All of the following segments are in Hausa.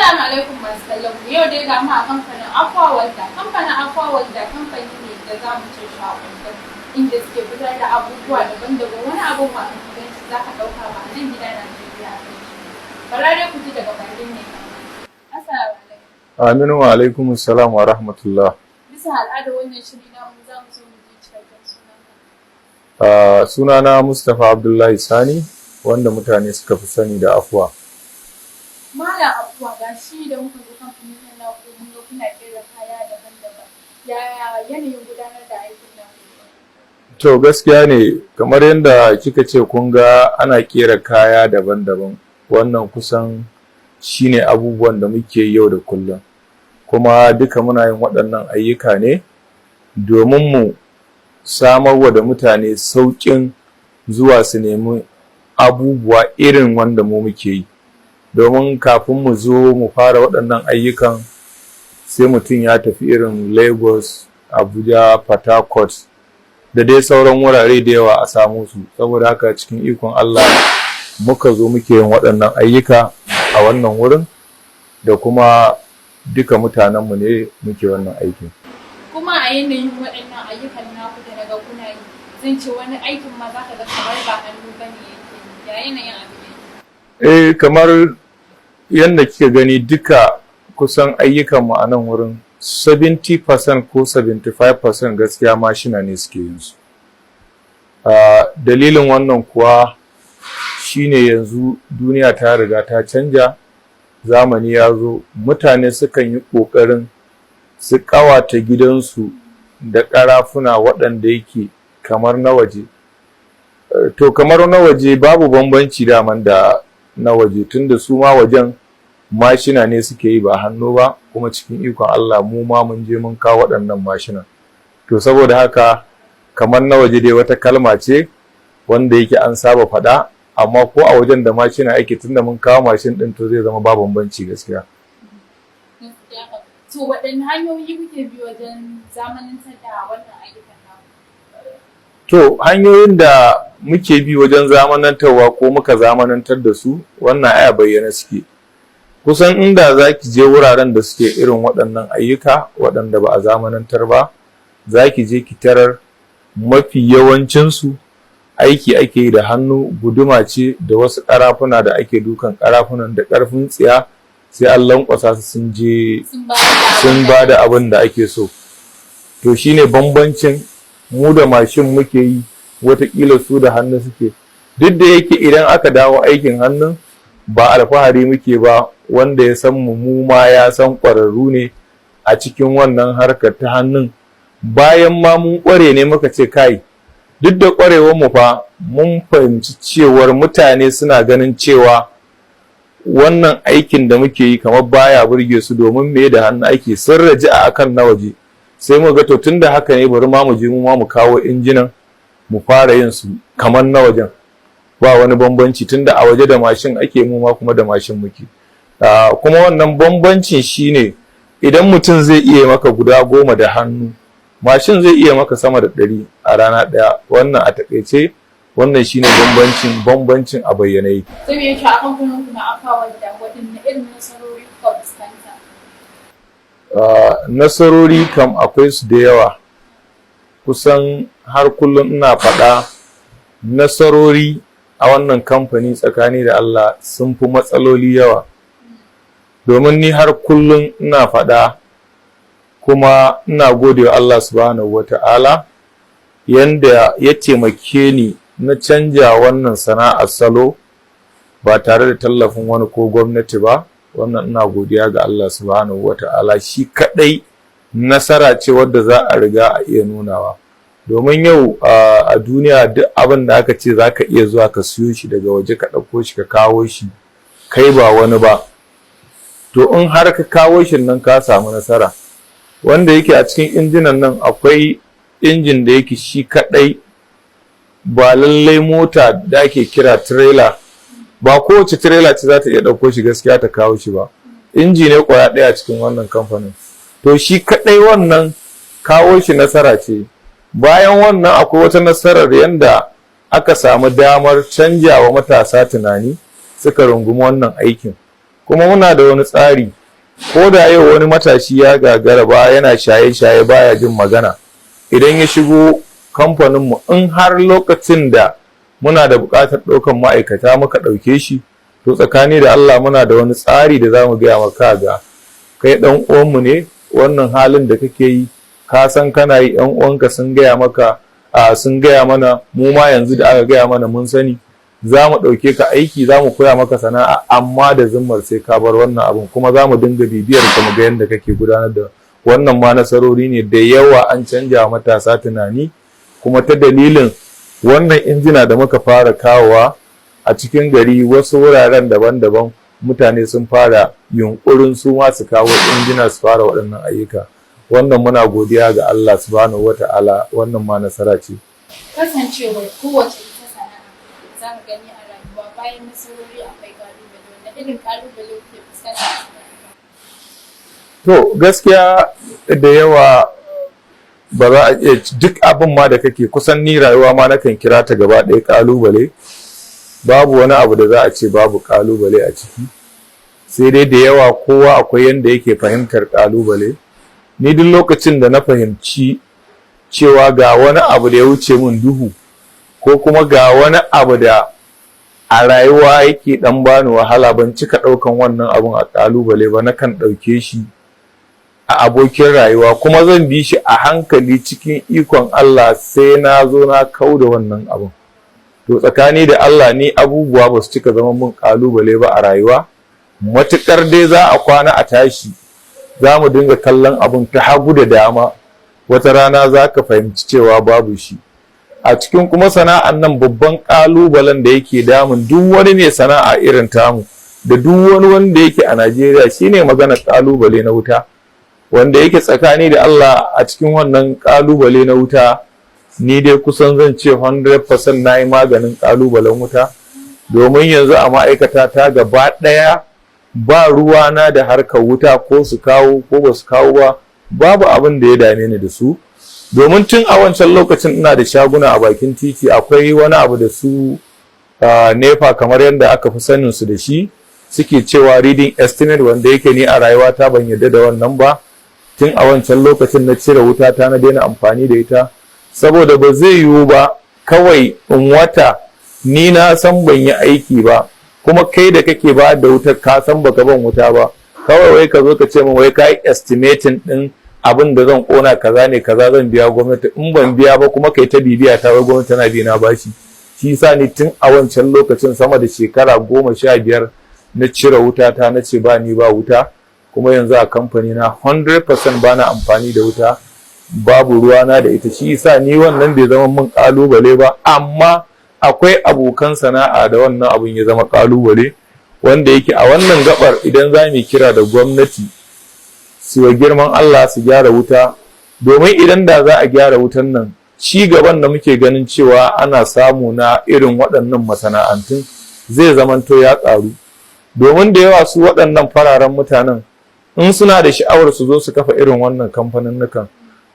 Assalamu alaikum masu kallon mu. Yau dai ga mu a kamfanin Aqua Welder. Kamfanin Aqua Welder kamfani ne da za mu ce shaƙundum, inda suke fitar da abubuwa daban-daban. Wani abun ma in ka ganshi za ka ɗauka ba a nan gida Najeriya aka yi shi. Bara dai ku ji daga bakin mai kamfanin. Assalamu alaikum. Aminu wa alaikum salam wa rahmatullah. Bisa al'adar wannan shiri namu, za mu so mu ji cikakken sunanka. Sunana Mustapha Abdullahi Sani, wanda mutane suka fi sani da Afuwa. Malam Afuwa, ga shi da muka zo kamfanin nan naku mun ga kuna ƙera kaya daban-daban. Yaya yanayin gudanar da aikin naku? To, gaskiya ne, kamar yadda kika ce, kun ga ana kera kaya daban-daban. Wannan kusan shine abubuwan da muke yau da kullum. Kuma duka muna yin waɗannan ayyuka ne domin mu samarwa da mutane sauƙin zuwa su nemi abubuwa irin wanda mu muke yi. Domin kafin mu zo mu fara waɗannan ayyukan, sai mutum ya tafi irin Lagos, Abuja, Port Harcourt da dai sauran wurare da yawa a samu su. Saboda haka, cikin ikon Allah muka zo muke yin waɗannan ayyuka a wannan wurin, da kuma duka mutanenmu ne muke wannan aikin. Kuma a yanayin waɗannan ayyukan naku da naga kuna yi, zan ce wani aikin ma za ka ga kamar ba hannu ba ne yake yi. Ya yanayin abin yake? Eh, kamar yadda kika gani, duka kusan ayyukanmu a nan wurin 70% ko 75% gaskiya mashina ne suke yin su. Dalilin wannan kuwa shine yanzu duniya ta riga ta canja, zamani ya zo, mutane sukan yi ƙoƙarin su ƙawata gidansu da ƙarafuna waɗanda yake kamar na waje. To, kamar na waje babu bambanci daman da na waje, tunda su ma wajen mashina ne suke yi ba hannu ba. Kuma cikin ikon Allah mu ma mun je mun kawo waɗannan mashina. To, saboda haka kamar na waje dai wata kalma ce wanda yake an saba faɗa, amma ko a wajen da mashina ake, tunda mun kawo mashin ɗin, to zai zama ba bambanci gaskiya. To, waɗanne hanyoyi kuke bi wajen zamanantar da wannan ayyukan naku? To, hanyoyin da muke bi wajen zamanantarwa ko muka zamanantar da su, wannan aya bayyana suke. Kusan inda za ki je wuraren da suke irin waɗannan ayyuka waɗanda ba a zamanantar ba, za ki je ki tarar mafi yawancinsu aiki ake yi da hannu, guduma ce da wasu ƙarafuna da ake dukan ƙarafunan da ƙarfin tsiya, sai an lankwasa su sun je sun ba da abin da ake so. To, shine bambancin mu da mashin muke yi, watakila su da hannu suke. Duk da yake idan aka dawo aikin hannun, ba alfahari muke ba, wanda ya san mu, mu ma ya san ƙwararru ne a cikin wannan harkar ta hannun. Bayan ma mun ƙware ne muka ce, kai, duk da ƙwarewar mu fa, mun fahimci cewar mutane suna ganin cewa wannan aikin da muke yi kamar baya burge su, domin me? Da hannu aiki, sun raji a akan na waje. Sai mu ga, to, tunda haka ne, bari ma mu je mu ma mu kawo injinan, mu fara yin su kamar na wajen, ba wani bambanci, tunda a waje da mashin ake, mu ma kuma da mashin muke. Kuma wannan bambancin shine idan mutum zai iya maka guda 10 da hannu, mashin zai iya maka sama da 100 a rana ɗaya. Wannan a takaice, wannan shine bambancin a bayyane yake. Sai me yake a kamfanin ku na Aqua Welder, waɗanne irin nasarori kuka fuskanta? Nasarori kam akwai su da yawa. Kusan har kullum ina faɗa, nasarori a wannan kamfani, tsakani da Allah, sun fi matsaloli yawa. Domin ni har kullum ina faɗa, kuma ina gode wa Allah subhanahu wa ta'ala yanda ya taimake ni na canja wannan sana'ar salo ba tare da tallafin wani ko gwamnati ba. Wannan ina godiya ga Allah subhanahu wa ta'ala, shi kaɗai nasara ce wadda za a riga a iya nunawa. Domin yau a duniya, duk abin da aka ce za ka iya zuwa ka siyo shi daga waje, ka ɗauko shi ka kawo shi, kai ba wani ba, to in har ka kawo shi nan, ka samu nasara. Wanda yake a cikin injinan nan, akwai injin da yake shi kaɗai ba lallai mota da ake kira trailer ba, kowace trailer ce za ta iya ɗauko shi gaskiya ta kawo shi ba. Inji ne kwaya ɗaya cikin wannan kamfanin. To, shi kaɗai wannan kawo shi nasara ce. Bayan wannan, akwai wata nasarar yanda aka samu damar canjawa matasa tunani suka rungumi wannan aikin. Kuma muna da wani tsari, ko da yau wani matashi ya gagara ba, yana shaye-shaye, baya jin magana, idan ya shigo kamfaninmu, in har lokacin da muna da buƙatar ɗaukan ma'aikata muka ɗauke shi, to tsakani da Allah muna da wani tsari da za mu gaya maka: ga kai ɗan uwanmu ne, wannan halin da kake yi ka san kana yi, yan uwanka sun gaya maka, a sun gaya mana, mu ma yanzu da aka gaya mana mun sani, za mu ɗauke ka aiki, za mu koya maka sana'a, amma da zimmar sai ka bar wannan abin, kuma za mu dinga bibiyar ka mu ga yadda kake gudanar da wannan. Ma nasarori ne da yawa, an canja wa matasa tunani. Kuma ta dalilin wannan injina da muka fara kawowa a cikin gari, wasu wuraren daban-daban, mutane sun fara yunkurin su ma su kawo injina su fara waɗannan ayyuka. Wannan muna godiya ga Allah Subhanahu wata'ala, wannan ma nasara ce. Kasancewar kowace ita sana'a za ka gani a rayuwa, bayan nasarori akwai kalubale, wanda irin kalubale kuke fuskanta a rayuwa? To, gaskiya da yawa, ba za a iya duk abin ma da kake kusan, ni rayuwa ma nakan kira ta gaba ɗaya kalubale. Babu wani abu da za a ce babu kalubale a ciki, sai dai da yawa kowa akwai yanda yake fahimtar kalubale. Ni duk lokacin da na fahimci cewa ga wani abu da ya wuce min duhu, ko kuma ga wani abu da a rayuwa yake dan bani wahala, ban cika ɗaukan wannan abun a kalubale ba. Nakan ɗauke shi a abokin rayuwa, kuma zan bi shi a hankali, cikin ikon Allah sai na zo na kau da wannan abun. To, tsakani da Allah ni abubuwa ba su cika zama mun kalubale ba a rayuwa, matukar dai za a kwana a tashi za mu dinga kallon abun ta hagu da dama, wata rana za ka fahimci cewa babu shi a cikin. Kuma sana'an nan, babban kalubalen da yake damun duk wani mai sana'a irin tamu da duk wani wanda yake a Najeriya shine maganar kalubale na wuta, wanda yake tsakani da Allah a cikin wannan kalubale na wuta, ni dai kusan zan ce 100% na yi maganin kalubalen wuta, domin yanzu a ma'aikata ta gaba ɗaya ba ruwana da harkar wuta, ko su kawo ko ba su kawo ba, babu abin da ya dame ni da su. Domin tun a wancan lokacin ina da shaguna a bakin titi, akwai wani abu da su NEPA, kamar yadda aka fi sanin su da shi, suke cewa reading estimate, wanda yake ni a rayuwata ban yarda da wannan ba. Tun a wancan lokacin na cire wuta ta, na daina amfani da ita, saboda ba zai yiwu ba kawai in wata ni na san ban yi aiki ba, kuma kai da kake ba da wutar ka san baka ban wuta ba, kawai wai ka zo ka ce min wai ka yi estimating din abin da zan kona kaza ne, kaza zan biya gwamnati, in ban biya ba kuma kai ta bibiya ta, wai gwamnati tana bi na bashi. Shi yasa ni tun a wancan lokacin, sama da shekara 15, na cire wuta ta, na ce ba ni ba wuta. Kuma yanzu a kamfani na 100% ba na amfani da wuta, babu ruwana da ita. Shi yasa ni wannan bai zama mun kalubale ba, amma akwai abokan sana'a da wannan abun ya zama kalubale, wanda yake a wannan gabar idan za mu kira da gwamnati su wa girman Allah su gyara wuta, domin idan da za a gyara wutan nan, ci gaban da muke ganin cewa ana samu na irin waɗannan masana'antun zai zamanto ya ƙaru. Domin da yawa su waɗannan fararen mutanen, in suna da sha'awar su zo su kafa irin wannan kamfaninnukan,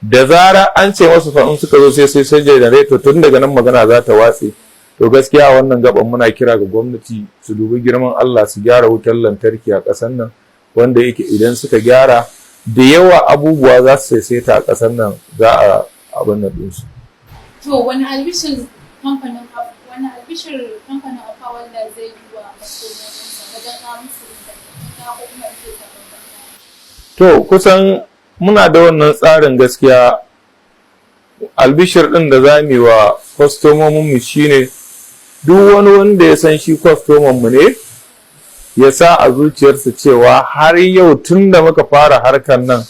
da zara an ce masu fa in suka zo sai generator, tun daga nan magana za ta watse. To, gaskiya a wannan gaban muna kira ga gwamnati su dubi girman Allah su gyara wutar lantarki a ƙasar nan, wanda yake idan suka gyara, da yawa abubuwa za su saisaita a ƙasar nan, za a abin nan ɗinsu. To, wani albishir kamfanin Alfa zai yi wa kwastomominsa wajen kawo musu ingantattun ko kuma in ce sababbin? To, kusan muna da wannan tsarin. Gaskiya albishir ɗin da za mu yi wa kwastomominmu shine duk wani wanda ya san shi kwastomanmu ne, ya sa a zuciyarsa cewa har yau tun da muka fara harkar nan,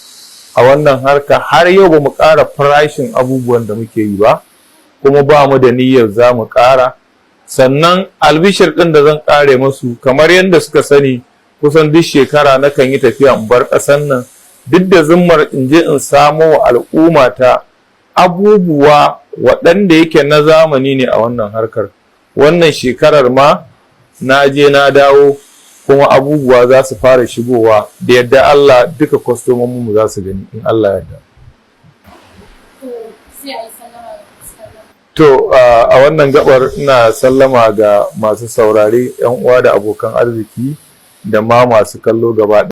a wannan harka har yau ba mu ƙara farashin abubuwan da muke yi ba, kuma ba mu da niyyar za mu ƙara. Sannan albishir ɗin da zan ƙare masu, kamar yadda suka sani, kusan duk shekara nakan yi tafiya in bar ƙasar nan, duk da zimmar in je in samo wa al'ummata abubuwa waɗanda yake na zamani ne a wannan harkar. Wannan shekarar ma na je na dawo, kuma abubuwa za su fara shigowa da yadda Allah, duka kwastomominmu za su gani in Allah yarda. To, sai a yi sallama ga masu kallon. To, a wannan gabar ina sallama ga masu saurare, 'yan uwa da abokan arziki. Da ma masu kallo gaba ɗaya.